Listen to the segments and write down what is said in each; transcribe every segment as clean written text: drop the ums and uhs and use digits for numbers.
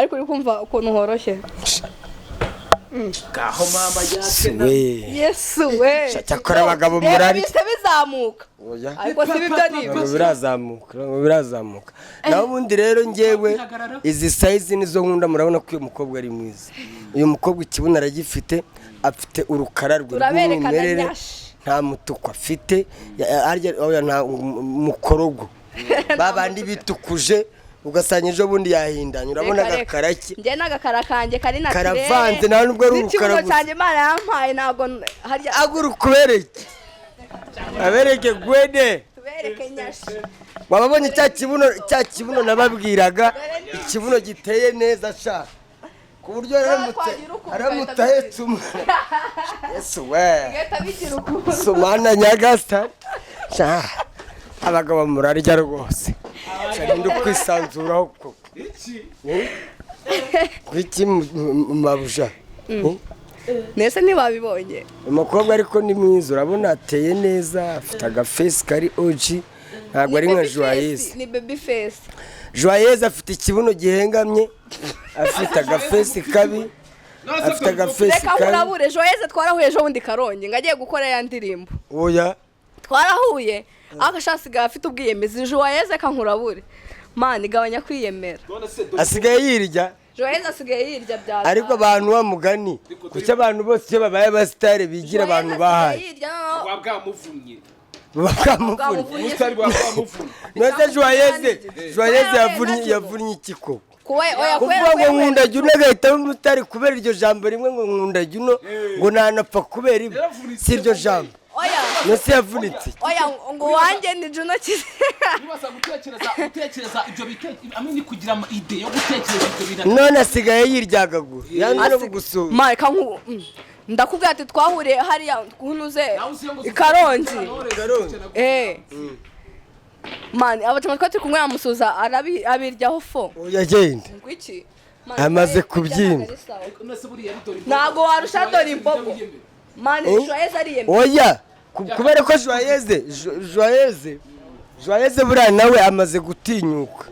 Ariko uri kumva ukuntu horoshye. Ngaho mama yakena. We. Yesu we! Cyakora abagabo Reba, murari. bise bizamuka. Oya. Ariko si ibyo ni Ntabwo birazamuka, ntabwo birazamuka. Naho ubundi rero njyewe izi size nizo nkunda. Murabona ko uyu mukobwa ari mwiza. Uyu mukobwa ikibuno aragifite, afite urukara rwe Turaberekana. rw'umwimerere. Nyashi. Nta mutuku afite. Harya oya, nta mukorogo ba bandi bitukuje ugasanga ejo bundi yahindanye. Urabona Reka, reka. agakara ke. Njye n'agakara kanjye kari naturel. Karavanze, nta nubwo ari urukara N'ikibuno gusa. cyanjye Imana yampaye, ntabwo harya. Aguruka ubereke, abereke gwede. Tubereke nyashi. Wababonye cya kibuno, cya kibuno nababwiraga, ikibuno giteye neza sha, ku buryo aramutse Twagira ukuntu aramutse ugahita ahetse umwana, Yesu we! Bigahita bigira ukuntu. Sumana nyagasa sha, abagabo murarya rwose. Sha, ninde ukwisanzuraho koko? Iki? Kuki mabuja? Nese ntibabibonye? Umukobwa ariko ni mwiza, urabona ateye neza, afite agaface kari OG, ntabwo ari nka Ni baby face, Joyeuse. Ni baby face. Joyeuse afite ikibuno gihengamye, afite agaface kabi, afite agaface Reka kabi. nkurabure. Joyeux twarahuye ejo bundi Karongi ngo agiye gukora ya ndirimbo. Oya. Twarahuye, ariko ashaka asigaye afite ubwiyemezi. Joyeux, reka nkurabure man, gabanya kwiyemera. None se dore Asigaye yirya. Joyeux asigaye yirya bya. Ariko abantu wa mugani, kuki abantu bose iyo babaye abasitari bigira abantu bahaye? Yirya noneho. Buba bwamuvunnye. Buba bwamuvunnye. Bwamuvunnye. Ubusitari buba bwamuvunnye. None Joyeuse, Joyeuse yavunnye Oya, yavunnye iki koko? Kuba oya Kuvuga kubera ngo nkunda Juno, agahitamo umusitari kubera iryo jambo rimwe ngo nkunda Juno, ngo nanapfa kubera ibi, si iryo jambo? Oya. None yavunitse iki? Oya, ngo wanjye ni Juno kize. Nibaza gutekereza ibyo bitekerezo amwe ni kugira ama idée yo gutekereza ibyo bintu. None asigaye yiryagagura, yanze no kugusura. Ma, reka ndakubwira ati twahuriye hariya kunuze Nawe uzi ngo i Karongi. Karongi. Man, abatama twari turi kumwe yamusuza abiryaho fo. Oya, genda. Ngo iki? Man, Amaze kurya kubyimba. ntabwo ari sawa. None se buriya ari dore Ntabwo warusha dore imbogo. Man, Eh? Joyeux ariyemera. Oya, kubera ko Joyeuse, Joyeuse buriya nawe amaze gutinyuka.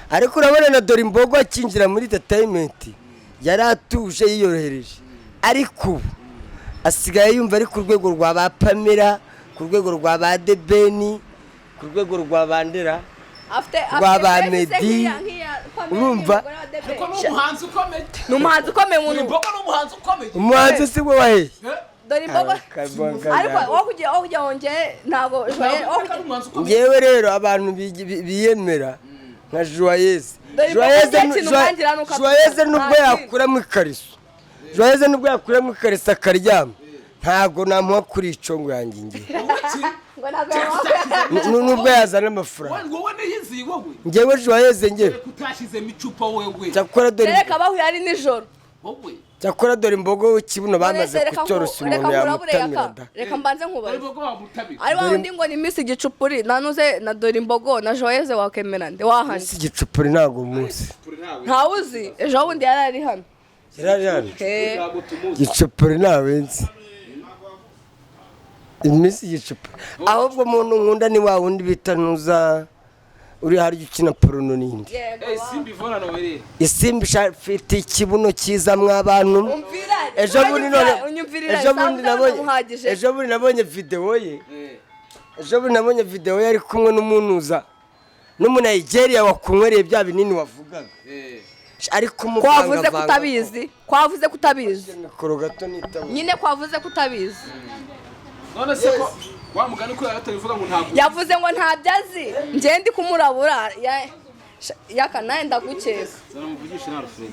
Ariko urabona na dore imbogo akinjira muri entertainment yari atuje, yiyorohereje, ariko ubu asigaye yumva ari ku rwego rwa ba Pamela, ku rwego rwa ba Debeni, ku rwego rwa Bandera, Afite rwa ba afite face se Meddy. nk'iya Pamela, Urumva? n'umugore wa Debe. Ariko ni umuhanzi ukomeye. Ni umuhanzi ukomeye Dore umuntu. imbogo ni umuhanzi ukomeye. Umuhanzi si we waheye? Eh? Dore imbogo. Ariko wowe kugira ngo njye ntabwo Joyeux wowe Ntabwo ari umuhanzi ukomeye. Ngewe rero abantu biyemera nka Joyeuse, Dore imbogo Joyeuse nta kintu umwangira nuko Joyeuse atuka. nubwo Nta kintu. yakuramo ikariso, Joyeuse nubwo yakuramo ikariso akaryama, ntabwo namuha kuri ico ngo yanjye ngiye. Ngo ntabwo yamuha. Nubwo yazana amafaranga. Wowe niyizi wowe. Ngewe Joyeuse, ngewe. Reka utashyizemo icupa wewe. Cyakora dore Reka, bahuye ari nijoro. Wowe. Cyakora dore imbogo w'ikibuno bamaze Reka kucyoroshya, reka umuntu nkurabure yamutamira yaka. da. Reka mbanze Dore nkubaze. imbogo wamutabira. Ari wa wundi ngo ni Miss Igicupuri nanuze na dore imbogo na Joyeux, wakemera nde wahanye? Si igicupuri, ntabwo umunsi. Ntawe uzi, ejo bundi yari ari hano. Kirari hano. Eh, Ntabwo tumuzi. Igicupuri ntawe nzi, iminsi igicupuri. Ahubwo umuntu nkunda ni wa wundi bita ntuza uri harya ukina porno n'indi. Yego. Eh, Simba Ivona Noel. Isimbi ifite ikibuno cyiza mw'abantu. Umvira. Ejo bundi none Unyumvirira. Ejo bundi nabonye Muhagije. Ejo bundi nabonye videwo ye. Eh. Ejo bundi nabonye videwo ye ari kumwe n'umunuza n'umunayigeriya wakunywereye bya binini wavugaga. Eh. Ari Kwavuze kumuvangavanga. kutabizi, kwavuze kutabizi. Mikoro gato nitaba. Nyine kwavuze kutabizi. None se ko wa mugani ko yatabivuga ngo ntabwo Yavuze ngo ntabyo azi, njye ndi kumurabura yaka, nawe ndagukeka. Zamuvugisha na Alfred.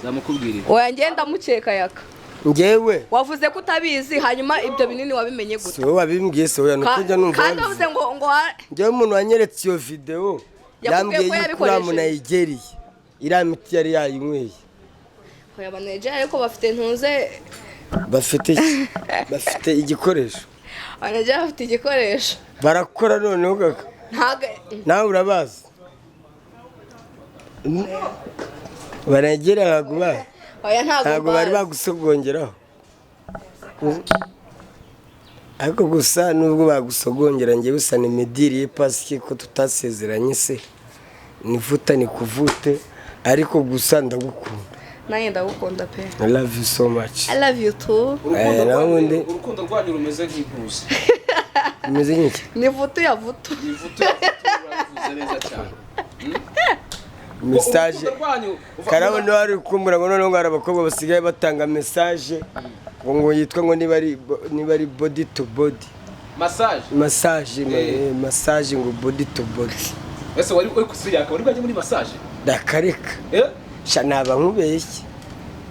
Zamukubwirira. Oya, njye ndamukeka yaka. Ngewe? Wavuze ko utabizi, hanyuma ibyo binini wabimenye gute? Si wowe wabimbwiye, si wowe, nuko njya numva Kandi babivuga. wavuze ngo Njyewe umuntu wanyeretse iyo videwo Yakubwiye yambwiye ko yuko uriya yabikoresheje. munayigeriya iriya miti yari yayinyweye. Oya, Abanigeria ariko bafite ntuze. Bafite iki? Bafite igikoresho. Abanigeria bafite igikoresho. Barakora noneho kaka. Ntabwo. Nawe urabazi, Banigeria ntabwo bazi. Oya, ntabwo Ntabwo bari mbazi. bagusogongeraho, ariko gusa nubwo bagusogongera, njyewe usa ni mediriye pasike ko tutasezeranye se nivuta ni kuvute. Ariko gusa ndagukunda. Nanjye ndagukunda pe. I love you so much. I love you too. Urukundo Naho rwanyu ubundi- urukundo rwanyu rumeze nk'impuzi. Umeze nk'iki? Ni vutu ya vutu. Ivutu urabivuze neza cyane. Message. Urukundo rwanyu Karabo niba wari kumbura ngo noneho ngo hari abakobwa basigaye batanga message ngo yitwa ngo niba ari body to body. Massage. Massage, massage ngo body to body. Ese wari uri kusiyaka, wari bwajye muri massage? Ndakareka. Eh? Sha, naba nkubeshye.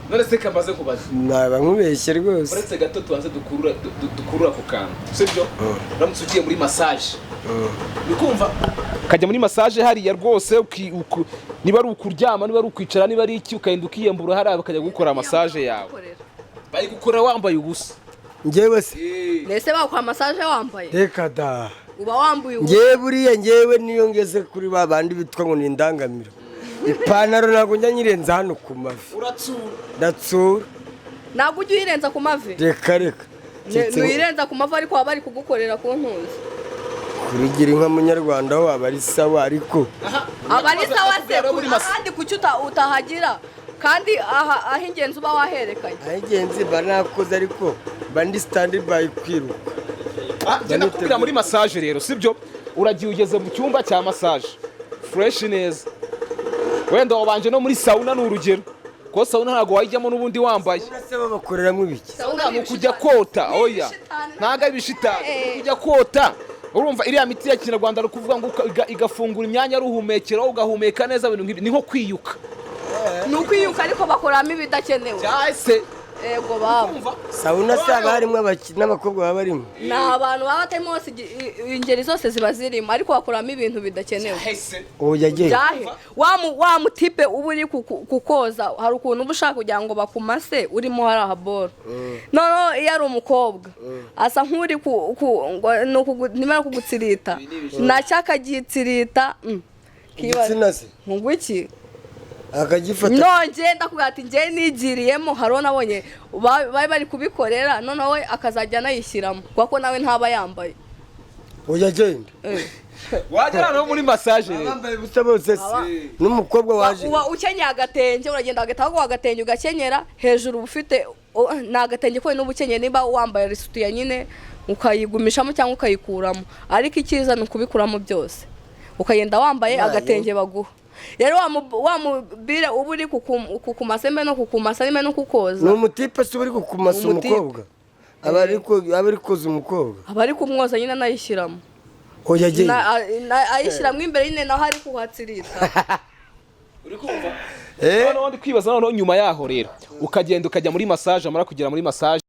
None se kamaze kubaza. Naba nkubeshye rwose. Uretse gato tubanze dukurura dukurura ku kantu, sibyo? Uramutse ugiye muri massage, uri kumva, ukajya muri massage hariya rwose, niba ari ukuryama, niba ari ukwicara, niba ari iki, ukagenda ukiyambura hariya bakajya gukora massage yawe, bari gukora wambaye ubusa. Njyewe se? Mbese baguha massage wambaye? Reka da. Uba wambaye ubusa. Njyewe buriya, njyewe niyo ngeze kuri ba bandi bitwa ngo ni indangamiro, ipantaro ntabwo njya nyirenza hano ku mavi. Uratsura? Ndatsura. Ntabwo ujya uyirenza ku mavi? Reka reka. Ntuyirenza ku mavi, ariko waba bari kugukorera ku ntuzi. Kurigira inka munyarwanda ho aba ari sawa, ariko Aba ari sawa se? Muri massage. Ahandi kuki utahagira kandi aha aho ingenzi uba waherekanye? Aho mba nakoze, ariko mba ndi stand by kwiruka. Ah, njye nakubwira muri massage rero, sibyo? Uragiye, ugeze mu cyumba cya massage fresh neza, wenda wabanje no muri sauna, ni urugero, kuko sauna ntabwo wayijyamo n'ubundi wambaye. Ese bo bakoreramo ibiki? Sauna Ni ukujya kota. Oya, ntabwo ari ibishitani, ni ukujya kota. Urumva iriya miti ya kinyarwanda, ari ukuvuga ngo igafungura imyanya ruhumekero, ugahumeka neza, ibintu nk'ibi, ni nko kwiyuka. Ni ukwiyuka, ariko bakoramo ibidakenewe. Cyahise. Ego babo. Kumva. Sauna se haba harimo n'abakobwa baba barimo? Ni abantu baba batarimo bose, ingeri zose ziba zirimo, ariko bakoramo ibintu bidakenewe. Cyahise. Oya agenda. Byahe wa mutipe uba uri kukoza, hari ukuntu uba ushaka kugira ngo bakumase urimo hari ahaboro. Noneho iyo ari umukobwa asa nk'uri ngo ni niba ari kugutsirita, nacyo akagitsirita. Igitsina se? Ngo iki? Akagifata. No njye ndakubwira ati njye nigiriyemo, hari uwo nabonye bari bari kubikorera, noneho we akazajya anayishyiramo kuko nawe ntaba yambaye. Oya agenda. Wagera no muri massage rero. Bambaye ubusa bose se, n'umukobwa waje? Uba ukenyeye agatenge, uragenda bagahita baguha agatenge ugakenyera hejuru, uba ufite ni agatenge konyine uba ukenyeye. Niba wambaye risutiya nyine ukayigumishamo cyangwa ukayikuramo, ariko icyiza ni ukubikuramo byose ukagenda wambaye agatenge baguha. Rero wa mubire uba uri kukumasa no kukumasa nimba no kukoza. Ni umutipe se uba uri kukumasa? Umutipe. Umukobwa aba ari koza umukobwa? Aba ari kumwoza nyine anayishyiramo. Oya agenda. Ayishyiramo imbere nyine, naho ari kuhatsirita. Uri kumva? Eh. Noneho ndi kwibaza, noneho nyuma yaho rero ukagenda ukajya muri massage, amara kugera muri massage.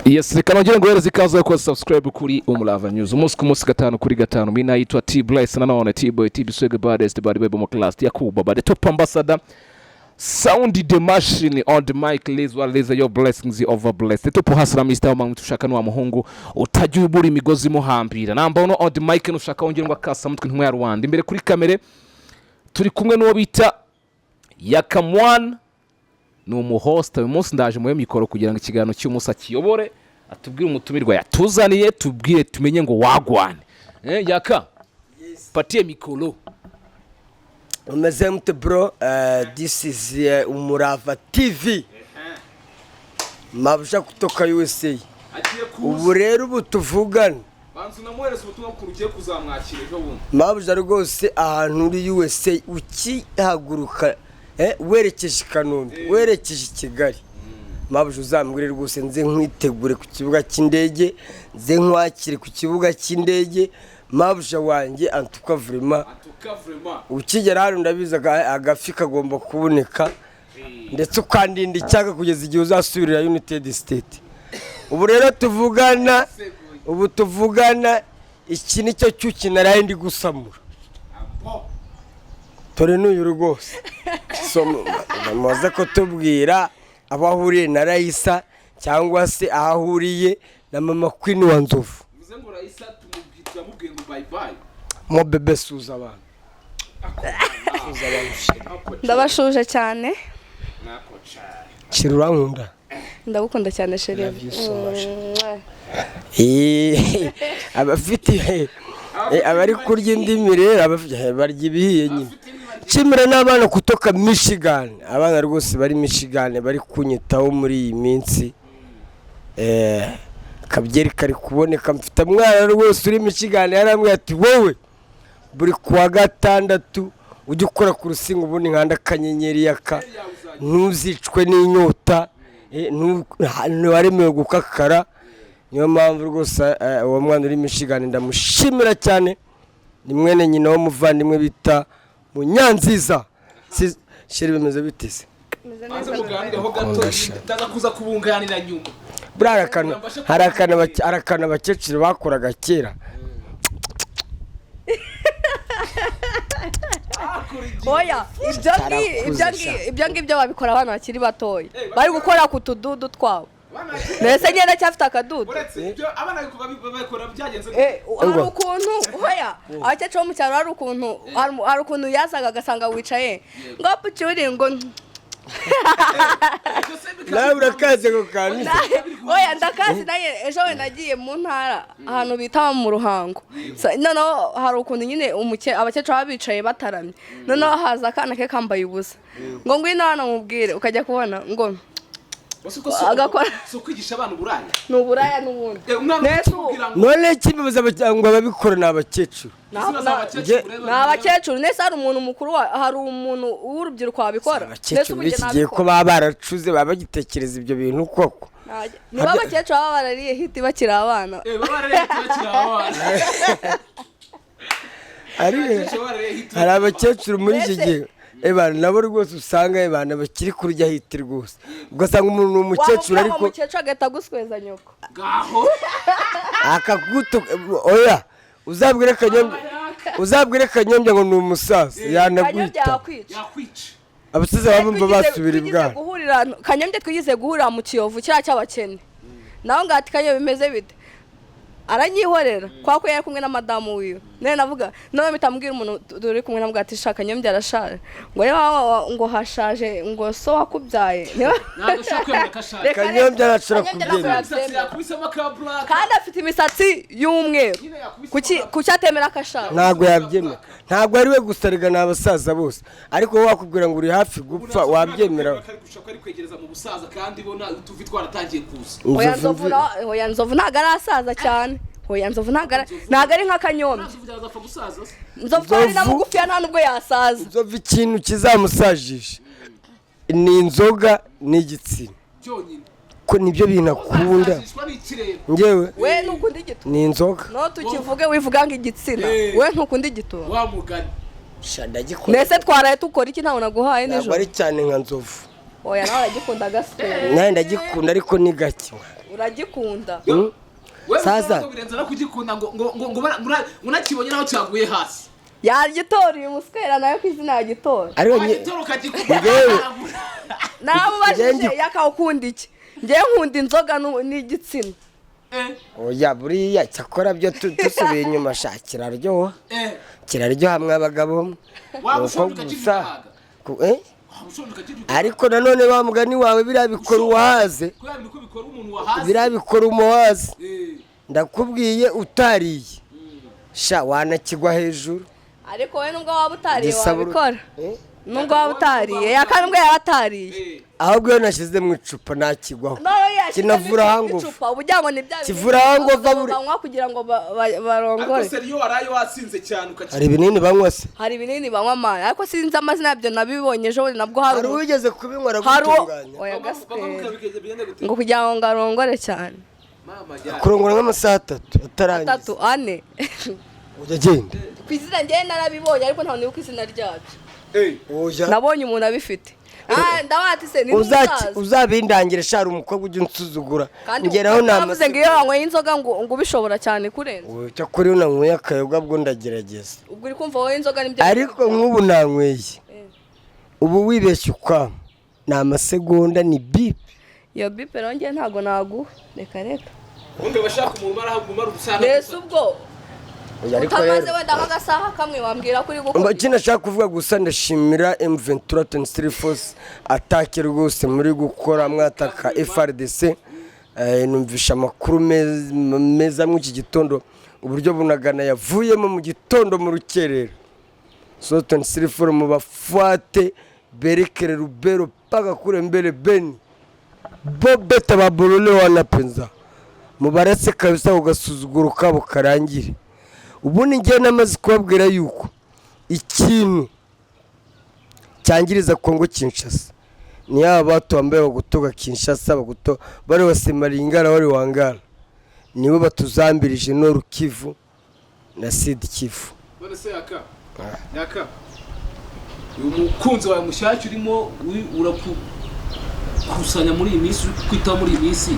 Yes, reka nongere nguhereze ikaze yo kuba subscribe kuri Umurava News umunsi ku munsi, gatanu kuri gatanu. Mina yitwa T Blaise, nanone T Boy, T Biswege, baddest bad baby mu class Yakuba, but the top ambassador, sound the machine on the mic, Liz wa Liz, your blessings over blessed, the top hustler, Mr. Mama tushaka ni wa muhungu utajya ubura imigozi imuhambira namba uno on the mic, nushaka wongere ngo akasa mutwe ntumwe ya Rwanda. Imbere kuri kamere turi kumwe n'uwo bita Yakamwana, ni umuhosta. Uyu munsi ndaje muri mikoro kugira ngo ikiganiro cy'umunsi akiyobore, atubwire umutumirwa yatuzaniye, tubwire tumenye ngo wagwane. Yaka, patie mikoro. Umeze mute bro? This is Umurava TV, mabusha kutoka USA. Agiye. Ubu rero ubu tuvugana, Banza unamuhereza ubutumwa bw'ukuntu ugiye kuzamwakira ejo bundi. Mabuja rwose, ahantu uri USA, ukihaguruka werekeje i Kanombe, werekeje i Kigali, mabuja uzambwire rwose nze nkwitegure ku kibuga cy'indege, nze nkwakire ku kibuga cy'indege, mabuja wanjye. Antuka vraiment. Antuka vraiment. Ukigera hano ndabizi agafi kagomba kuboneka, ndetse ukandinda icyaka kugeza igihe uzasubirira United State. Ubu rero tuvugana, ubu tuvugana, iki ni cyo cyuki naraye ndi gusamura. Tore n'uyu rwose. So muze kutubwira aho ahuriye na Rayisa, cyangwa se aho ahuriye na mama Queen wa Nzovu. Bivuze ngo Raisa turamubwiye ngo bye bye. Mo bebe, suza abantu, suza abantu, chérie. Ndabashuje cyane. Nako cyane. Chérie, urankunda? Ndagukunda cyane chérie. Love you so much. Abafite Abari kurya indimi rero barya ibihiye nyine. Nshimira n'abana kutoka Michigan, abana rwose bari Michigan bari kunyitaho muri iyi minsi. Akabyeri kari kuboneka. Mfite umwana rwose uri Michigan, yarambwiye ati: "Wowe buri kuwa gatandatu ujye ukora ku rusinga, ubundi nkanda akanyenyeri yaka, ntuzicwe n'inyota, ntiwaremewe gukakara." Niyo mpamvu rwose uwo mwana uri Michigan ndamushimira cyane. Ni mwene nyina w'umuvandimwe bita Munyanziza. Chérie, bimeze biteze? Banze muganireho gato, ndaza kuza kubunganira nyuma. Buriya hari akantu abakecuru bakoraga kera. Oya, ibyo ngibyo babikora abana bakiri batoya, bari gukora ku tududu twabo. Mbese ngenda cyafite akadudu. Uretse ibyo, abana babikora byagenze? Hari ukuntu, oya, abakecuru bo mu cyaro, hari ukuntu yazaga agasanga wicaye ngo pucyuri ngo Nawe urakaze ako kantu? Oya, ndakazi naye. Ejo wenda nagiye mu ntara ahantu bita mu Ruhango. Noneho hari ukuntu nyine abakecuru baba bicaye bataramye, noneho haza akana ke kambaye ubusa ngo ngwino hano mubwire, ukajya kubona ngo Si ukwigisha abana uburaya? Ni uburaya n'ubundi. Umwana Mbese ukimubwira ngo None kibibuza ngo ababikora ni abakecuru? Ni abakecuru. Nese hari umuntu mukuru hari umuntu w'urubyiruko wabikora? Nese Abakecuru ubu njye b'iki gihe ko nabikora? baba baracuze, baba bagitekereza ibyo bintu koko? Niba abakecuru baba barariye hiti bakiri abana. Baba barariye hiti bakiri abana. Hari abakecuru muri iki gihe, ebana, nabo rwose usanga, ebana, bakiri kurya hiti rwose, ugasanga umuntu ni umukecuru Wamubwira ngo ariko umukecuru agahita agusweza nyoko. Ngaho. Akagutuka. Oya, uzabwire Kanyombya ngo ni umusaza, Kanyombya yanaguhita. yakwica. Yakwica. Abasaza baba bumva basubira Twigize ibwami. guhurira, Kanyombya twigize guhurira mu Kiyovu kiriya cy'abakene, naho ngaho ati: "Kanyombya, bimeze bite?" Aranyihorera kwa ko yari kumwe na madamu wiwe. None navuga, none mpita mbwira umuntu turi kumwe, namubwira ati: "Shaka, Kanyombya arashaje." Ngo niba ngo hashaje ngo so wakubyaye. Ntabwo ashobora kwemera ko ashaje. Reka, reka. Kanyombya arashobora Kanyombya ntabwo kubyemera. Imisatsi yabyemera. yakubisemo ka black. Kandi afite imisatsi y'umweru. Nyine yakubisemo Kuki kuki atemera ko ashaje? Ntabwo yabyemera. Ntabwo ari we gusa rega, ni abasaza bose. Ariko wowe wakubwira ngo uri hafi gupfa, wabyemera? Kari gushaka, ari kwegereza mu busaza, kandi bona utuvi twaratangiye kuza. Oya, Nzovu oya, Nzovu ntabwo arasaza cyane. Oya, Nzovu ntabwo ari nka Kanyombya. Nzovu azapfa gusaza se? Nzovu ari na Nzovu- mugufiya, nta nubwo yasaza. Nzovu ikintu kizamusajisha ni inzoga n'igitsina. Cyonyine. Ko nibyo bintu akunda. Azasajishwa n'ikirere. Ngewe We ntukunda igituba. ni inzoga. No tukivuge, wivuga ngo igitsina. We ntukunda igituba. Wa mugani. Sha, ndagikunda. Mbese twaraye tukora iki? Ntabwo naguhaye Ntabwo nijoro. ari cyane nka Nzovu. Oya, nawe uragikunda agaswera. Nawe ndagikunda, ariko ni gake. Uragikunda. We Saza. ngo birenze no kugikunda, ngo unakibonye naho cyaguye hasi. Yagitora uyu muswera nawe ku izina yagitora. Ariko Wagitora ukagikunda. Naramubajije yakawukunda iki? Ngewe nkunda inzoga n'igitsina. Oya, buriya cyakora byo dusubiye inyuma sha, kiraryoha. Kiraryoha mwa bagabo mwe. Waba Ni uko ushonje gusa ukakirya. Eh? Waba ushonje ukakirya. Ariko nanone wa mugani wawe, biriya bikora uwahaze. Kubera ibintu ko bikora umuntu wahaze. Biriya bikora umuhaze. Ndakubwiye, utariye sha wanakigwa hejuru. Ariko wowe nubwo waba utariye wabikora. Eh? Nubwo waba utariye, yaka nubwo yaba atariye. Ahubwo iyo nashyize mu icupa nakigwaho. Noneho yashyizemo Kinavura hangover. icupa, uba ugira ngo ni bya bintu Kivura hangover banywa kugira ngo Ariko barongore. se iyo waraye wasinze cyane ukakirya? Hari ibinini banywa se? Hari ibinini banywa amani, ariko sinzi amazina yabyo. Nabibonye ejo bundi nabwo hari Hari uwigeze kubinywa hari uwo aragutunganya. Oya, gaswera. Bigenda gute? Ngo kugira ngo arongore cyane. Mama ya. Kurongora nk'amasaha 3 atarangiza. 3, 4. Ujya agenda. Ku izina njyewe narabibonye, ariko ntabwo nibuka izina ryabyo. Oya. Nabonye umuntu abifite. Ah, ndabaza ati: "Se ni umusaza?" Uzabindangire sha, hari umukobwa ujya unsuzugura Kandi ngeraho. bavuze ngo iyo wanyweye inzoga ngo ubishobora cyane kurenza. Cyakora iyo nanyweye akayoga bwo ndagerageza. Ubwo uri kumva wowe inzoga nibyo. Ariko nk'ubu nanyweye ubu, wibeshye ukwama ni amasegonda, ni bipi. Iyo bipe rero njyewe ntabwo naguha, reka reka. Wumve, bashaka umuntu umara ubusaza. Mbese ubwo Oya, ariko utamaze rero wenda nk'agasaha kamwe wambwira ko uri Umva, gukora. icyo nashaka kuvuga gusa, ndashimira M23 23 Force atake rwose muri gukora mwataka FRDC. Numvisha amakuru meza muri iki gitondo. Uburyo Bunagana yavuyemo mu gitondo mu rukerera, soton sirifuru mu bafuate berekere Rubero paka kure mbere Beni bobeta babolole wanapenza mubaretse kabisa, ugasuzuguro kabo karangire. Ubundi ngiye namaze kubabwira yuko ikintu cyangiriza Kongo Kinshasa ni yaba batu bambaye bagutoka Kinshasa, baguto bari basemaringara bari wangara, nibo batuzambirije Nord Kivu na Sud Kivu. None se Yaka, Yaka, uyu mukunzi wawe mushyashya urimo urakusanya muri iyi minsi, uri kwitaho muri iyi minsi,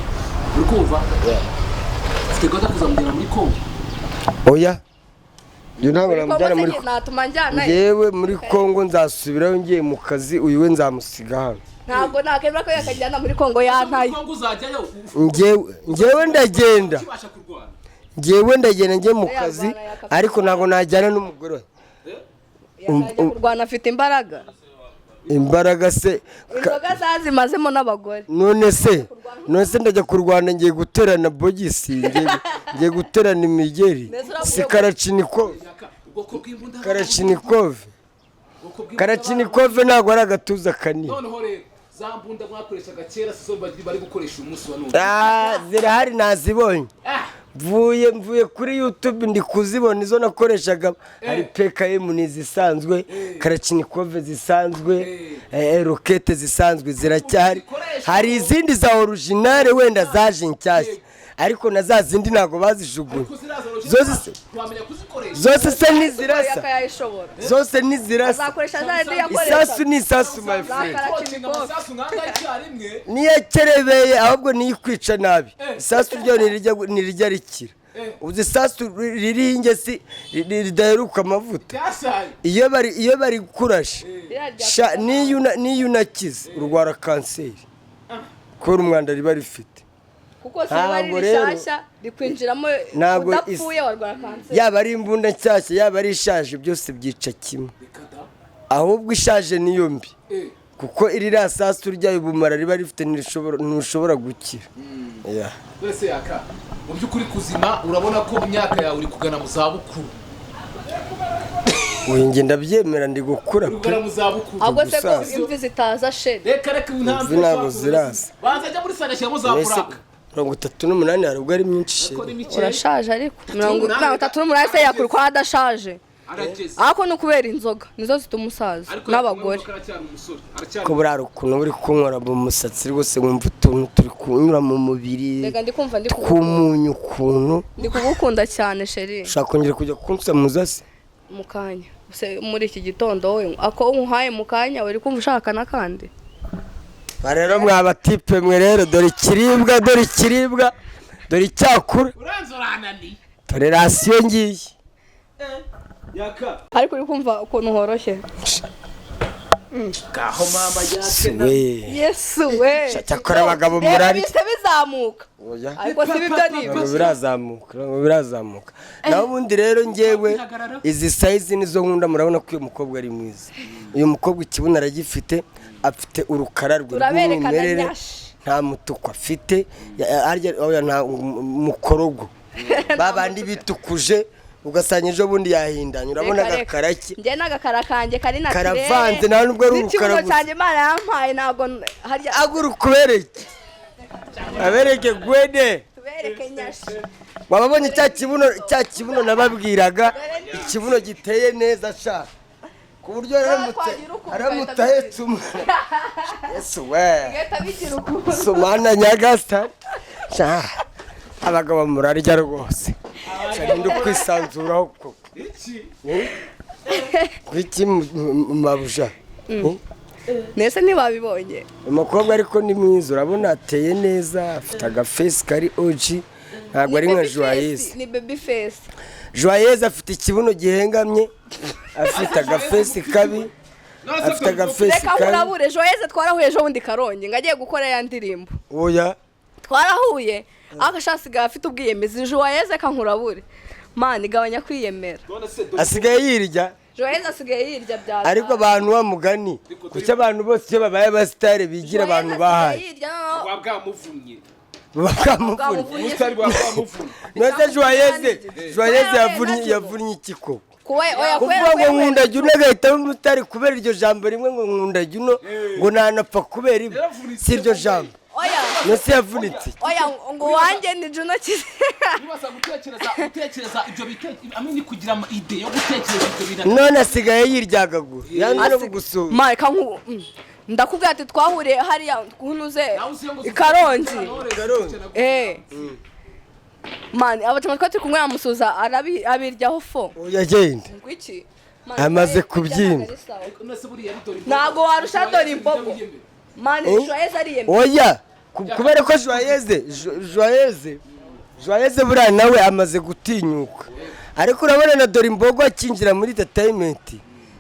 uri kumva ufite gahunda yo kuzamujyana muri Kongo? Oya, uyu ntabwo Muri Kongo namujyana muri se natuma njyana? Ngewe muri Kongo nzasubirayo ngiye mu kazi, uyu we nzamusiga hano. Ntabwo nakemera ko yakajyana muri Kongo, yantaye. Muri Kongo uzajyayo? Ngewe ndagenda. Ukibasha kurwana? Ngewe ndagenda ngiye mu Yarwana, kazi, yakafite ariko ntabwo najyana n'umugore we. Yakajya kurwana afite imbaraga. Imbaraga se Inzoga zazimazemo n'abagore. None se ndajya kurwana ngiye guterana bogisi, ngiye guterana imigeri? Mbese uravuga Si karacinikov? Yaka, ubwoko bw'imbunda. Karacinikov. Ubwoko bw'imbunda. Karacinikov ntabwo ari agatuza kanini. Noneho rero za mbunda mwakoreshaga kera si zo bari gukoresha uyu munsi wa none? Ah, zirahari, nazibonye. Mvuye kuri YouTube ndi kuzibona izo nakoreshaga. Hari PKM, ni izisanzwe, karacinikove zisanzwe, rokete zisanzwe ziracyahari. Hari izindi za originale wenda zaje nshyashya, ariko na za zindi ntabwo bazijugunye. Ariko ziraza? Zose Wamenya kuzikoresha? Zose se ntizirasa? Yakayishobora. Zose ntizirasa. Azakoresha za zindi yakoresha. Isasu ni isasu, my friend. Kocinga amasasu nk'angahe icyarimwe? Niyo akerebeye, ahubwo niyo ikwica nabi. Isasu ryo ntirijya rikira. Uzi isasu ririho ingesi ridaheruka amavuta? Ryashaye. Iyo bari kurashe sha, niyo unakize urwara kanseri kubera umwanda riba rifite. Kuko si riba ari Ntabwo rero- rishyashya rikwinjiramo Ntabwo udapfuye warwara kanseri. Yaba ari imbunda nshyashya, yaba ari ishaje, byose byica kimwe. Reka da. Ahubwo ishaje niyo mbi, kuko iriya sasu ryayo ubumara riba rifite ntushobora gukira. Yeah. None se Yaka, mu by'ukuri kuzima urabona ko imyaka yawe uri kugana mu zabukuru? Uyu njye ndabyemera, ndi gukura Uri pe. kugana mu zabukuru. Ahubwo se ko Gusaza. imvi zitaza sheri? Reka reka, nta Imvi ntabwo ziraza. Banza ajya muri sale ashyiramo za Mbese buraka. 38 hari ubwo ari myinshi, Ariko ni sheri? mikeya. Urashaje, ariko 38 se yakura uko adashaje? Arageze. Ariko ni ukubera inzoga, nizo zituma umusaza Ariko n'abagore. aracyari umusore, aracyari. Ko buriya ukuntu uri kunkora mu musatsi rwose, nkumva utuntu turi kunyura mu mubiri Reka, ndi kumva ndi kugukunda. tw'umunyu ukuntu. Ndi kugukunda cyane, sheri. Ushaka kongera kujya kunsamuza se? Mu kanya Se, muri iki gitondo wowe ako unkuhaye mu kanya uri kumva ushaka n'akandi. Ba rero mwa batipe mwe rero, dore ikiribwa, dore ikiribwa, dore icyakura. Uranze urananiye. Dore ration ngiye. Yaka. Ariko uri kumva ukuntu horoshye? Kaho mama yake. We. Yesu we! Cyakora abagabo Reba, murari. bise bizamuka. Oya. Ariko si ibyo ni Ntabwo birazamuka, ntabwo birazamuka. Naho ubundi rero ngewe izi size nizo nkunda. Murabona ko uyu mukobwa ari mwiza. Uyu mukobwa ikibuno aragifite, afite urukara rwe Turaberekana. rw'umwimerere. Nyashi. Nta mutuku afite. Harya oya, nta mukorogo ba bandi bitukuje ugasanga ejo bundi yahindanye. Urabona Reka, reka. agakara ke. Njye n'agakara kanjye kari naturelle. Karavanze, nta nubwo ari N'ikibuno urukara gusa. cyanjye Imana yampaye ntabwo harya. Aguruka ubereke, abereke gwede. Tubereke nyashi. Wababonye cya kibuno nababwiraga, ikibuno giteye neza sha, ku buryo aramutse Twagira ukuntu aramutse ugahita ahetse umwana, Yesu we! Bigahita bigira ukuntu. Sumana nyagasani sha, abagabo murarya rwose. Sha, ninde ukwisanzuraho koko? Iki? Kuki mabuja? Nese ntibabibonye? Umukobwa ariko ni mwiza, urabona ateye neza, afite agafesi kari oji, ntabwo ari nka Ni baby face, Joyeuse. Ni baby face. Joyeuse afite ikibuno gihengamye, afite agafesi kabi, afite agafesi Reka kabi. nkurabure, Joyeuse twarahuye ejo bundi Karongi ngo agiye gukora ya ndirimbo. Oya. Twarahuye, ariko ashaka asigaye afite ubwiyemezi. Joyeuse, kankurabure mani, gabanya kwiyemera. None se dore Asigaye yirya. Joyeuse asigaye yirya bya Ariko abantu wa mugani, kuki abantu bose iyo babaye abasitari bigira abantu bahaye? Yirya noneho. Wa bwamuvunye. Buba bwamuvunnye. Bwamuvunnye. Ubusitani bwa bwamuvuna. None Joyeze, Joyeze yavunnye, Oya, yavunnye iki koko? Kuwe oya, Kuvuga kubera ngo nkunda Juno agahitamo umutari kubera iryo jambo rimwe, ngo nkunda Juno, ngo nanapfa kubera ibi, si iryo jambo. Oya. Nose yavunitse iki? Oya, ngo wanjye ni Juno kizi. Nibaza gutekereza ibyo bitekerezo amini, kugira ama idée yo gutekereza ibyo bintu. None asigaye yiryagagura, yanze no kugusura. Mike, ndakubwira ati twahuriye hariya kunuze i Karongi. Karongi. Man, abatama twari turi kumwe yamusuza abiryaho fo. Oya, genda. Ngwiki? Man, Amaze kubyimba. kubyimba. None se buriya ari Dore Imbogo? Ntabwo warusha Dore Imbogo. Man, Eh? Joyeux ariyemera. Oya, kubera ko Joyeze, Joyeze buriya nawe amaze gutinyuka, ariko urabona na Dore Imbogo akinjira muri entertainment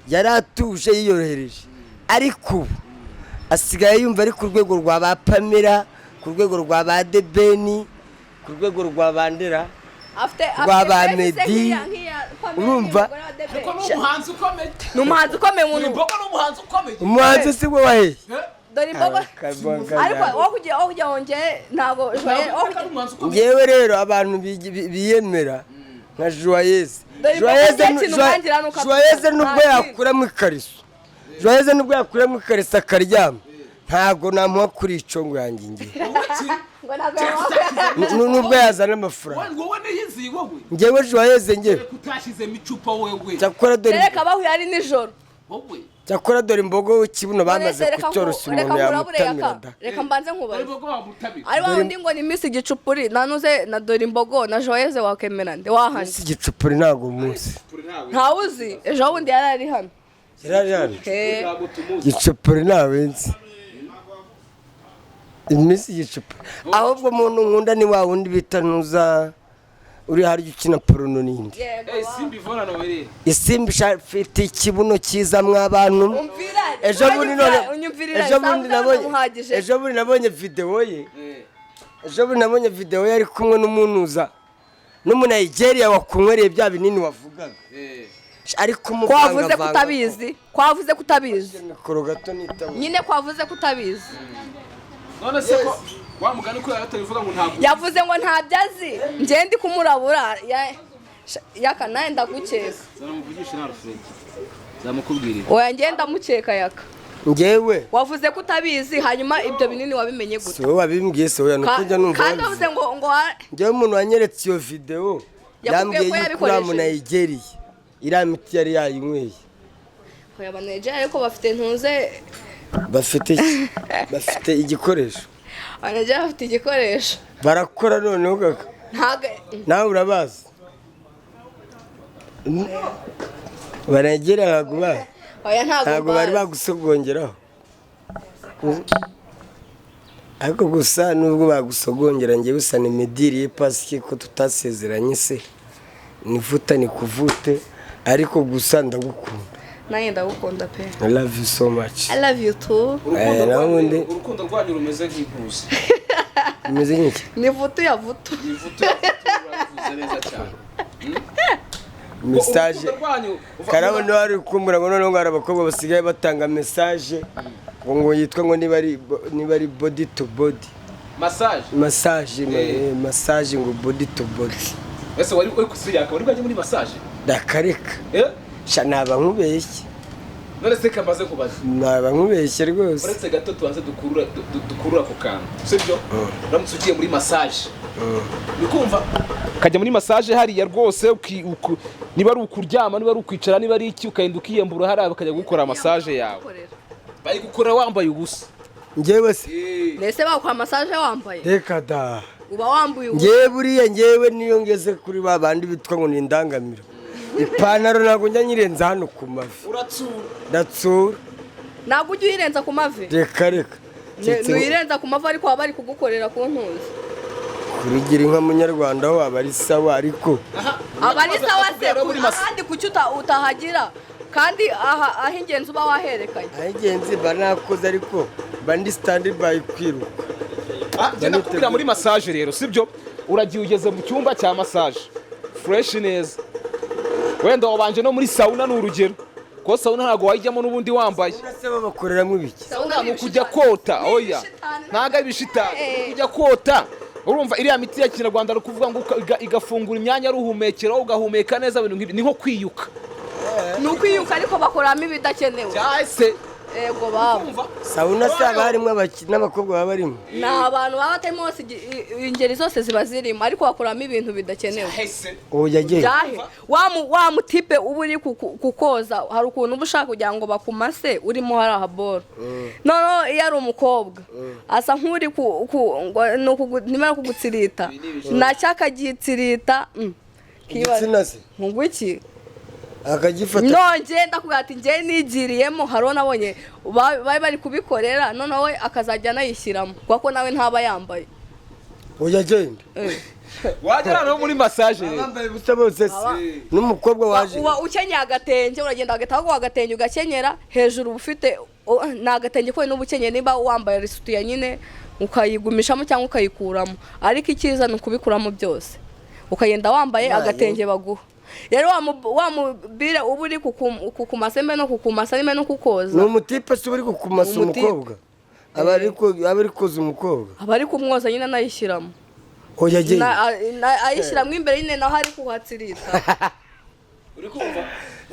yari atuje yiyorohereje, ariko ubu asigaye yumva ari ku rwego rwa ba Pamela, ku rwego rwa ba Debeni, ku rwego rwa Bandera, Afite rwa ba afite face se Meddy. nk'iya Pamela, Urumva? n'umugore wa Debe. Ariko ni umuhanzi ukomeye. Ni umuhanzi ukomeye Dore muntu. Imbogo ni umuhanzi ukomeye. Umuhanzi si we waheye. Dore Imbogo. Ariko wowe kugira ngo njye ntabwo Joyeux wowe Ntabwo ari umuhanzi ukomeye. Ngewe rero abantu biyemera nka Joyeze, Dore Imbogo Joyeze nta kintu umwangira nuko Joyeze atuka. nubwo Nta kintu. yakuramo ikariso, Joyeze nubwo yakuramo ikariso akaryama, ntabwo namuha kuri ico ngo yanjye ngiye. Ngo ntabwo yamuha. Nubwo yazana amafaranga. Wowe niyizi wowe. Ngewe Joyeze, ngewe. Kutashyizemo icupa wewe. Cyakora Dore Reka, bahuye ari nijoro. Wowe. Cyakora Dore Imbogo w'ikibuno bamaze None se reka kucyoroshya, reka umuntu nkurabure yamutamira yaka. da. Reka mbanze Dore nkubaze. Imbogo wamutabira. Ari wa wundi ngo ni Miss Igicupuri nanuze na Dore Imbogo na Joyeze, wakemera nde wahanye? Si igicupuri, ntabwo umunsi. Ntawe uzi, ejo bundi yari ari hano. Yarari hano. Eh, Ntabwo tumuzi. Igicupuri ntawe nzi, iminsi igicupuri. Ahubwo umuntu nkunda ni wa wundi bita ntuza uri harya ukina porno n'indi. Yego. Eh, Simba Ivona Noeline. Isimbi ifite ikibuno cyiza mw'abantu. Umvira. Ejo bundi none Unyumvirira. Ejo bundi nabonye Muhagije. Ejo bundi nabonye videwo ye, ejo bundi nabonye videwo ye ari kumwe n'umunuza n'umunayigeriya wakunywereye bya binini wavugaga, ari Kwavuze kumuvangavanga. Kutabizi, kwavuze kutabizi. Mikoro gato nitaba. Nyine kwavuze kutabizi. None se ko wa mugani ko yatabivuga ngo ntabwo Yavuze ngo ntabyo azi, njye ndi kumurabura yaka, nawe ndagukeka. Zamuvugisha nta Alfred. Zamukubwirira. Oya, njye ndamukeka yaka. Ngewe. Wavuze ko utabizi, hanyuma ibyo binini wabimenye gute? Si wowe wabimbwiye, si wowe, nuko njya numva Kandi babivuga. wavuze ngo Njyewe umuntu wanyeretse iyo videwo Yakubwiye yambwiye ko yuko uriya yabikoresheje. munayigeriya iriya miti yari yayinyweye. Oya, Abanigeria ariko bafite ntuze. Bafite iki? Bafite igikoresho. Abanigeria bafite igikoresho. Barakora noneho kaka. Ntabwo. Nawe urabazi, Banigeria ntabwo bazi. Oya, ntabwo. Ntabwo bari Mbazi. bagusogongeraho, ariko gusa nubwo bagusogongera, njyewe usa ni mediriye pasike ko tutasezeranye se nivuta ni kuvute, ariko gusa ndagukunda. Nanjye ndagukunda pe. I love you so much. I love you too. Urukundo Eh, naho rwanyu ubundi urukundo rwanyu rumeze nk'intuzi. Rumeze nk'iki? Ni vutu ya vutu. Ivutu urabivuze neza cyane. Message. Urukundo rwanyu Karabo niba wari kumbura ngo noneho ngo hari abakobwa basigaye batanga message ngo yitwa ngo niba ari body to body. Massage. Massage. Eh. Massage ngo body to body. Ese wari uri kusiyaka wari bwajye muri massage? Ndakareka. Eh? Sha, naba nkubeshye. None se kamaze kubaza. Naba nkubeshye rwose. Uretse gato tubanze dukurura dukurura ako kantu, sibyo? Uramutse ugiye muri massage, uri kumva ukajya muri massage hariya rwose, niba ari ukuryama, niba ari ukwicara, niba ari iki, ukagenda ukiyambura hariya bakajya gukora massage yawe, bari gukora wambaye ubusa. Njyewe se? Mbese bakora massage wambaye? Reka da. Uba wambaye ubusa. Njyewe buriya, njyewe niyo ngeze kuri ba bandi bitwa ngo ni indangamiro, ipantaro ntabwo njya nyirenza hano ku mavi. Uratsura. Ndatsura. Ntabwo ujya uyirenza ku mavi? Reka reka. Ntuyirenza ku mavi, ariko waba bari kugukorera ku ntuzi. Kurugira inka munyarwanda ho aba ari sawa, ariko Aba ari sawa se? Muri massage. Ahandi kuki utahagira kandi aha aho ingenzi uba waherekanye? Aho mba nakoze, ariko mba ndi stand by kwiruka. Ah, njye nakubwira muri massage rero, sibyo? Uragiye ugeze mu cyumba cya massage fresh neza, wenda wabanje no muri sauna, ni urugero, kuko sauna ntabwo wayijyamo n'ubundi wambaye. Ese bo bakoreramo ibiki? Sauna Ni ukujya kota. Oya, ntabwo ari ibishitani. Eh. Ni ukujya kota. Urumva iriya miti ya kinyarwanda ari ukuvuga ngo igafungura imyanya ruhumekero, ugahumeka neza, ibintu nk'ibi ni nko kwiyuka. Ni ukwiyuka, ariko bakoramo ibidakenewe. Cyahise. Ego babo. Urumva? Sauna se haba harimo n'abakobwa baba barimo? Ni abantu baba batarimo bose, ingeri zose ziba zirimo, ariko bakoramo ibintu bidakenewe. Cyahise. Ubu yagiye. Byahe wa mutipe uba uri kukoza, hari ukuntu uba ushaka kugira ngo bakumase urimo hari ahaboro. Noneho iyo ari umukobwa asa nk'uri ngo ni nimara kugutsirita nacyo akagitsirita, Igitsina se? Ngo iki? Akagifata. Nonge ndakubwira ati njye nigiriyemo, hari uwo nabonye bari bari kubikorera, noneho we akazajya anayishyiramo kuko nawe ntaba yambaye. Ubu agenda. Wagera hano muri massage rero. Bambaye ubusa bose se n'umukobwa waje? Uba ukenyeye agatenge, uragenda bagahita baguha agatenge ugakenyera, hejuru uba ufite ni agatenge konyine uba ukenyeye, niba wambaye isutiya nyine ukayigumishamo cyangwa ukayikuramo, ariko icyiza ni ukubikuramo byose ukagenda wambaye Yayo. agatenge baguha. Rero wa mubire uba uri kukumasa mbe no kukumasa nimbe no kukoza. Ni umutipe se uba uri kukumasa? Umutipe. Umukobwa aba ari koza umukobwa? Aba ari kumwoza nyine anayishyiramo. Ubu agenda. Ayishyiramo imbere nyine, naho ari kuhatsirita. Uri kumva?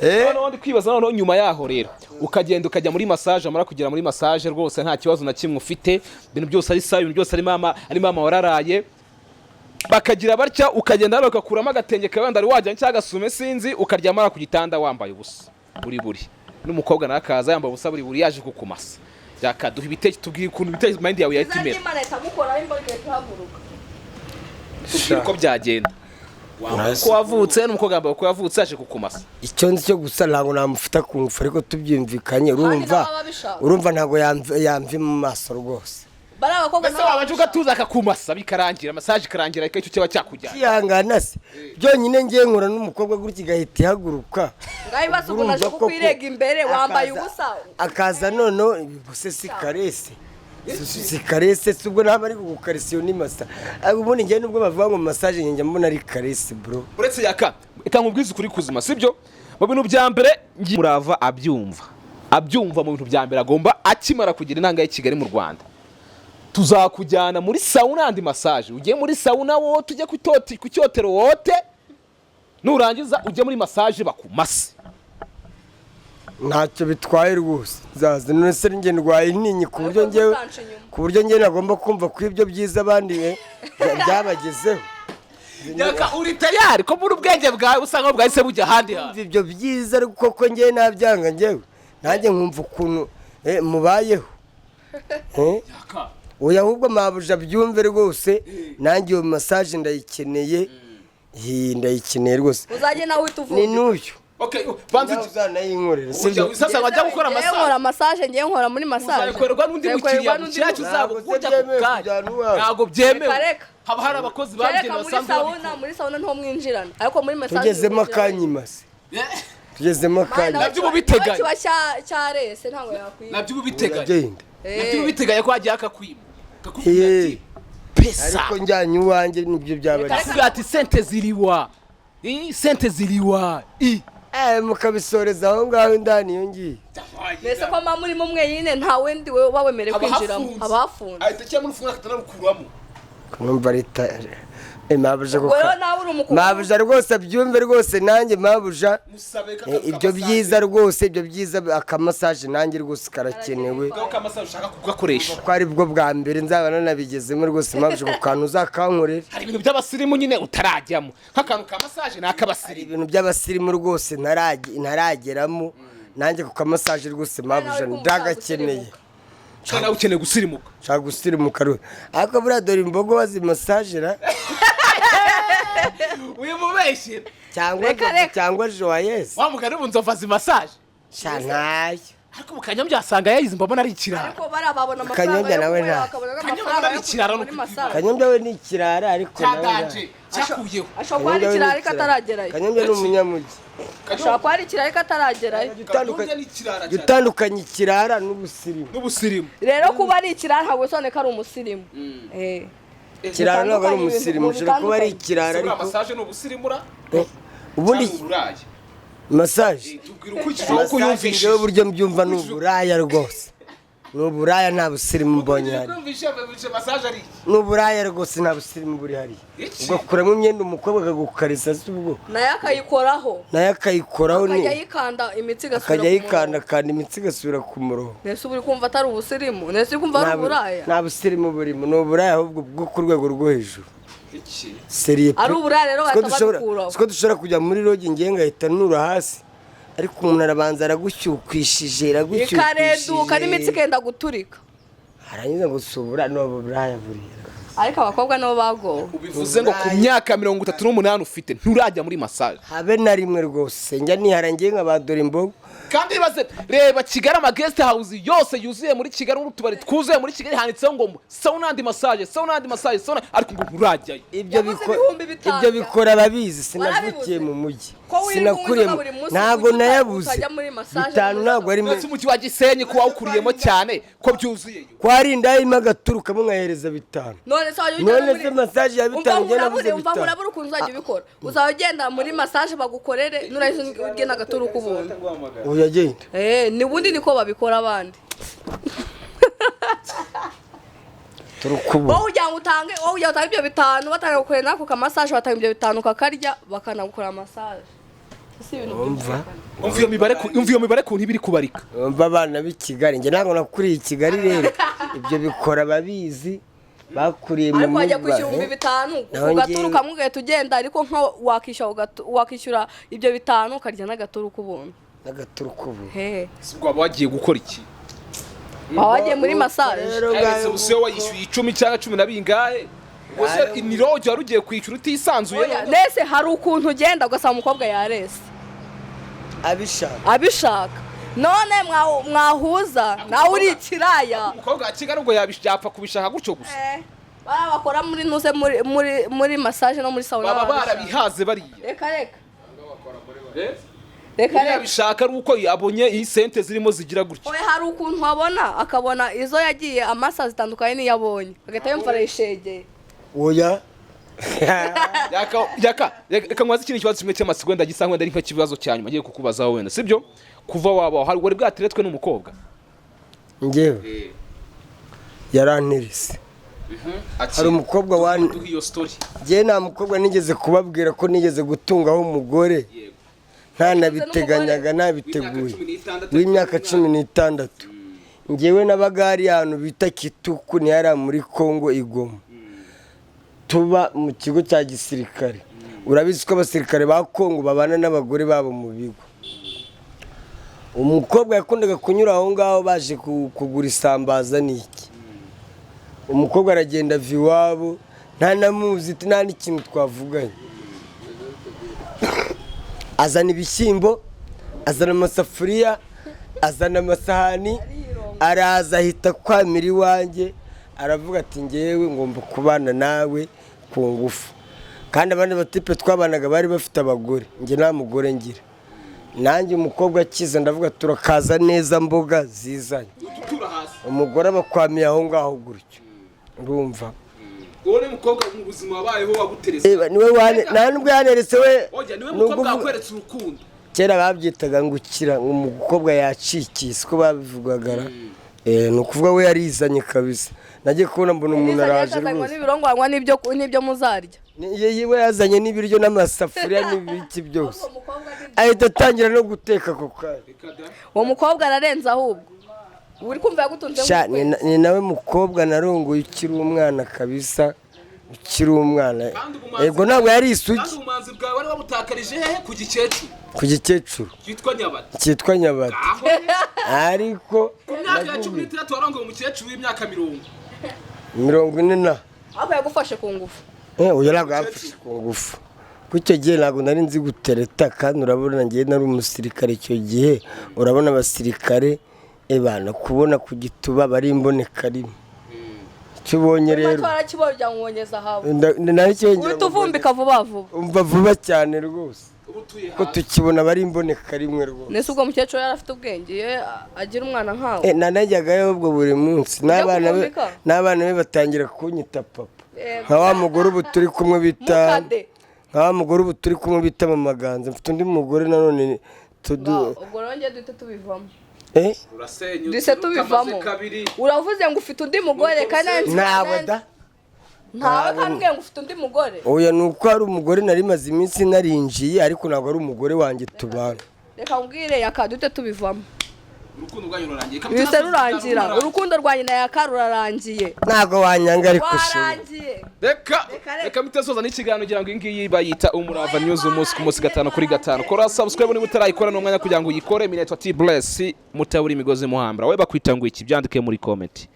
Eh? Noneho ndi kwibaza, noneho nyuma yaho rero ukagenda ukajya muri massage, amara kugera muri massage rwose nta kibazo na kimwe ufite, ibintu byose ari sawa, ibintu byose ari mama wararaye, bakagira batya, ukagenda hano bakakuramo agatenge kawe wenda wari wajyanye cyangwa agasume sinzi, ukaryamara ku gitanda wambaye ubusa buri buri, n'umukobwa nawe akaza yambaye ubusa buri buri yaje kukumasa. Yakaduha ibitekerezo, tubwire ukuntu ibitekerezo mind yawe yahita imera. Imana ihita amukoraho imboro igahita ihaguruka. Tubwire uko byagenda, wambaye uko wavutse n'umukobwa yambaye uko yavutse yaje kukumasa. Icyo nzi cyo gusa, ntabwo namufata ku ngufu, ariko tubyumvikanye, urumva nabo babishaka. Urumva ntabwo yamva mu maso rwose. Bari abakobwa Ese nabo wabanje ugatuza akakumasa bikarangira, massage ikarangira, ariko icyo kiba cyakujyanye? Kwihangana se byonyine, ngiye nkura n'umukobwa gutya igahita ihaguruka. Ngaho ibibazo, ukuntu aje Urumva koko kukwirega imbere wambaye ubusa. Akaza noneho ubuse si caresse, si caresse si ubwo ntabwo ari kugukarisa, iyo ni masa. Ariko ubundi njyewe nubwo bavuga ngo massage, njye mbona ari caresse, bro. Uretse yaka, reka nkubwize ukuri kuzima, sibyo? Mu bintu bya mbere Murava abyumva, mu bintu bya mbere agomba akimara kugira inanga y'i Kigali mu Rwanda, tuzakujyana muri sauna and massage. Ugiye muri sauna wote, ujye ku cyotero wote, nurangiza ujye muri massage bakumase. Ntacyo bitwaye rwose, nzaza. None se njye ndwaye intinyi ku buryo Ariko njyewe ntukanca inyuma. Ku buryo njyewe nagomba kumva ko ibyo byiza abandi byabagezeho? Yaka, uri tayari ko muri ubwenge bwawe usa nkaho bwahise bujya ahandi hantu? Kumva ibyo byiza, ariko koko njyewe nabyanga, njyewe nanjye nkumva ukuntu mubayeho. Yaka. Oya, ahubwo mabuja byumve rwose, nanjye iyo massage ndayikeneye. Hi, ndayikeneye rwose. Uzajye nawe uhita Ni uvuga. n'uyu. Okay, banza Nawe uzanayinkorera, sibyo? Sasa bajya gukora Ngewe massage. nkora massage, ngewe nkora muri massage. Uzayikorerwa n'undi mukiriya. Uzayikorerwa n'undi Mukiriya mukiriya. uzaba Ntabwo se ujya ku byemewe kanya. kujyana uwawe? Ntabwo byemewe. Reka, reka. Haba hari abakozi Kereka babigenewe muri basanzwe sauna, babikora. muri sauna nto mwinjirana, ariko muri massage Tugezemo mwinjirana. akanyima se, tugezemo akanyima. Nabyo uba ubiteganya. Kiba cyarese ntabwo yakwiba. Nabyo uba ubiteganya. Uragenda. Nabyo uba ubiteganya ko hagiye akakwima, akakubwira ati pesa. Ariko njyanye uwanjye nibyo byaba ari. Akakubwira ati sente ziriwa. Sente ziriwa i. Mukabisoreza aho ngaho indani iyo ngiye. Mbese ko mba murimo mwenyine, nta wundi we uba wemerewe Haba kwinjiramo. hafunze. Haba hafunze. Ahita ashyiramo urufunguzo akanarukuramo. Numva leta mabuja Ubwo rero nawe uri umukobwa. Mabuja rwose abyumve rwose, nanjye mabuja Musabe ibyo byiza rwose, ibyo byiza, akamassage nanjye rwose karakenewe. Kamassage ushaka kugakoresha. Ko ari bwo bwa mbere nzaba nanabigezemo rwose, mabuja, ku kantu uzakankorera. Hari ibintu by'abasirimu nyine utarajyamo, nk'akantu ka massage ni Hari ak'abasirimu. ibintu by'abasirimu rwose ntarageramo nanjye, ku kamassage rwose mabuja Nawe kumva ndagakeneye. Kandi nawe ukeneye gusirimuka. Nshaka gusirimuka rwose, ariko buriya dore imbogo bazimasajira. Uyu mubeshyi. Cyangwa Reka, reka. cyangwa joyeze. Wa mugani ubu nzovu azimassage? Sha, ntayo. Ariko mu Kanyombya asanga yayize, mbona ari ikirara. Ariko bariya babona amafaranga Kanyombya yo nawe kunywera, bakabona Kanyombya n'amafaranga ari yo ikirara kujya muri no massage. Kanyombya we ni ikirara, ariko nawe Cyadanje cyakuyeho. Ashobora kuba ari Kanyombya we ikirara ni ariko ataragerayo. Kanyombya ni umunyamujyi. Ashobora kuba ari ikirara ariko ataragerayo. Kanyombya ni ikirara Jya cyane. utandukanya ikirara n'ubusirimu. N'ubusirimu. Rero kuba ari ikirara ntabwo bisobanuye ko ari umusirimu. Ikirara ntabwo ari Bitandukanye, umusirimu, ibintu ushobora kuba ari bitandukanye. ikirara Ese buriya ariko massage ni ubusirimura ubundi cyangwa uburaya? Massage Tubwira ukurikije uko massage uyumvishije. njyewe uburyo mbyumva ni uburaya rwose. Ni uburaya, nta busirimu mbonye hariya. Massage ari iki? Ni uburaya rwose, nta busirimu buri hariya. Iki? Ugakuramo imyenda, umukobwa akagukarisa se ubwo? Nayo akayikoraho. Nayo akayikoraho ni Akajya yikanda imitsi igasubira akajya ku murongo. yikandakanda, imitsi igasubira ku murongo. Nese uba uri kumva atari ubusirimu? Nese uri kumva ari uburaya? Nta busirimu burimo, ni uburaya ahubwo bwo ku rwego rwo hejuru. Iki? Sérieux pe. Ari uburaya rero Siko bahita babikuraho. Siko dushobora kujya muri lodge, ngiye ngahita nura hasi, ariko umuntu arabanza aragushyukwishije, aragushyukwishije, Ikareduka n'imitsi ikenda guturika. Arangiza ngo si uburaya, ni uburaya buriya. Ariko abakobwa nabo bagowe. Ubivuze ngo ku myaka 38 ufite nturajya muri massage? Habe na rimwe rwose. Njya nihara ngiye nka ba dore imbogo. Kandi ibaze, reba Kigali, ama guest house yose yuzuye muri Kigali n'utubari twuzuye muri Kigali handitseho ngo sauna and massage, sauna and massage, sauna, ariko ngo nturajyayo. Ibyo Yabuze 5000. Ibyo bikora ababizi. Sinavukiye Warabibuze? mu mujyi, Ko wirirwa sinakuriye unywa buri munsi, ntabwo kuki nayabuze. utajya muri massage 5 muri ntabwo ari Ndetse umujyi wa Gisenyi ko wawukuriyemo cyane, ko byuzuyeyo? Kwari indayima agaturukamo nkahereza 5. None se wajya ujya None muri se massage ya 5, njye nabuze Umva, 5. nkurabure ukuntu uzajya ubikora. Uzajya ugenda muri massage bagukorere, nurangiza ugenda agaturu k'ubuntu. Ubu yagenda. Eh, ni ubundi niko babikora abandi. Turukubu. Wowe ugira ngo utange ibyo 5, batangira gukorera n'ako kamassage, batanga ibyo 5 ukakarya, bakanagukora massage. Si ibintu Umva. byumvikana. Umva iyo mibare kuntu iba iri kubarika. Umva, abana b'i Kigali, njye ntabwo nakuriye i Kigali rero, ibyo bikora ababizi bakuriye mu Ariko wajya mujyi. kwishyura 5000 Naho ugaturuka ugahita ugenda, ariko nko wakishyura ibyo 5 ukarya n'agaturu k'ubuntu. N'agaturukubu. He. Ubwo waba wagiye gukora iki? Waba wagiye muri massage. Rero Ese ngayo. ubuse wayishyuye 10 cyangwa cumi na bingahe? Ubuse ni lodge wari ugiye kwishyura utisanzuye? Oya, nese hari ukuntu ugenda ugasanga umukobwa yarese Abishaka. Abishaka, none mwahuza nawe uri ikiraya. Umukobwa wa Kigali ubwo yapfa kubishaka gutyo gusa? Eh, bariya bakora muri nuze muri massage no muri sauna Baba baba babishaka. barabihaze bariya. Reka reka. Eh? Reka reka. Yabishaka ari uko yabonye iyi sente zirimo zigira gutya. Oya, hari ukuntu abona, akabona izo yagiye amasa zitandukanye n'iyo abonye, agahita yumva arayishegeye. Oya. Yaka, reka nkwaze ikindi kibazo kimwe cy'amatsiko, wenda gisa wenda ari nk'ikibazo cya nyuma ngiye kukubazaho wenda, sibyo? Kuva waba hari wari bwateretswe n'umukobwa? Njyewe yaranterese. Hari umukobwa Duhe iyo story. Njyewe nta mukobwa nigeze kubabwira ko nigeze gutungaho umugore. Yego. Ntanabiteganyaga, ntabiteguye. W'imyaka 16. W'imyaka 16. Njyewe nabaga hari ahantu bita Kituku, ni hariya muri Kongo i Goma, tuba mu kigo cya gisirikare. Urabizi ko abasirikare ba Kongo babana n'abagore babo mu bigo. Umukobwa yakundaga kunyura aho ngaho baje kugura isambaza n'iki. Umukobwa aragenda ava iwabo, ntanamuzi, nta n'ikintu twavuganye. Azana ibishyimbo, azana amasafuriya, azana amasahani, araza ahita kwamira iwanjye, aravuga ati: "Ngewe ngomba kubana nawe ku ngufu." Kandi abandi batipe twabanaga bari bafite abagore, njye nta mugore ngira. Nanjye umukobwa akiza ndavuga: "Turakaza neza mboga zizanye." Utura hasi. Umugore abakwamiye aho ngaho gutyo, urumva. Wowe ni mukobwa mu buzima wabayeho waguteretse? Niwe nta nubwo yaneretse we. Oya, niwe Ni mukobwa wakweretse urukundo? Kera babyitaga ngo ukira ngo umukobwa yacikiye, siko babivugagara. Ni ukuvuga we yarizanye kabisa. Nagiye kubona mbona umuntu araje Yazanywe rwose. n'ibirongwanywa n'ibyo muzarya. We yazanye n'ibiryo n'amasafuriya n'ibiki byose, ahita atangira no guteka ako kanya. Uwo mukobwa ararenze ahubwo, uri kumva yagutunze Sha, nk'ukwezi. ni nawe mukobwa narongoye ukiri umwana kabisa, ukiri umwana. Kandi ubumanzi Yego, ntabwo yari isugi. Kandi ubumanzi bwawe wari wabutakarije hehe? Ku gikecuru Ku gikecuru cyitwa Nyabata. Cyitwa Nyabata. Aho Ariko ku myaka ya 16 warongoye umukecuru w'imyaka 40. 40 na. Ahubwo yagufashe ku ngufu. Uyu ntabwo yamfashe ku ngufu, kuko icyo gihe ntabwo nari nzi gutereta. Kandi urabona ngewe nari umusirikare icyo gihe. Urabona abasirikare ebana kubona ku gituba bari imboneka rimwe, icyo ubonye rero. Warakibonye byamwongeza ahawe. Nacyo. Uhita uvumbika vuba vuba. Umva, vuba cyane rwose. Ubu utuye Ko hanze. tukibona bari imboneka rimwe rwose. Nese ubwo mukecuru yari afite ubwenge iyo agira umwana nkawe? Nanajyagayo ubwo buri munsi n'abana be. Kuvumbika? N'abana be batangira kunyita papa. Yego. Nka wa mugore ubu turi kumwe bita Mukade. Nka wa mugore ubu turi kumwe bita Mama Ganza. Mfite undi mugore nanone Ubwo rero njye duhita tubivamo. Eh? Rurasenyutse. Duhise tubivamo. Uravuze ngo ufite undi mugore kandi nanjye Ntawe da. Ntawe kandi mbwiye ngo ufite undi mugore. Oya, ni uko hari umugore nari maze iminsi narinjiye, ariko ntabwo ari umugore wanjye tubana. Reka nkubwire Yaka, duhite tubivamo. Urukundo rwanyu rurangiye. Bihise rurangira. Urukundo rwanjye na Yaka rurarangiye. Ntabwo wanyanga, ariko sheri. Warangiye. Reka Reka, reka mitesoza n'ikiganiro ngira ngo iyi ngiyi bayita Umurava News, umunsi ku munsi, gatanu kuri gatanu. Kora subscribe niba utarayikora, ni umwanya kugira ngo uyikore. Minetwa T Bless, mutabura imigozi muhambira. Wowe bakwita ngo iki? Byandike muri comment.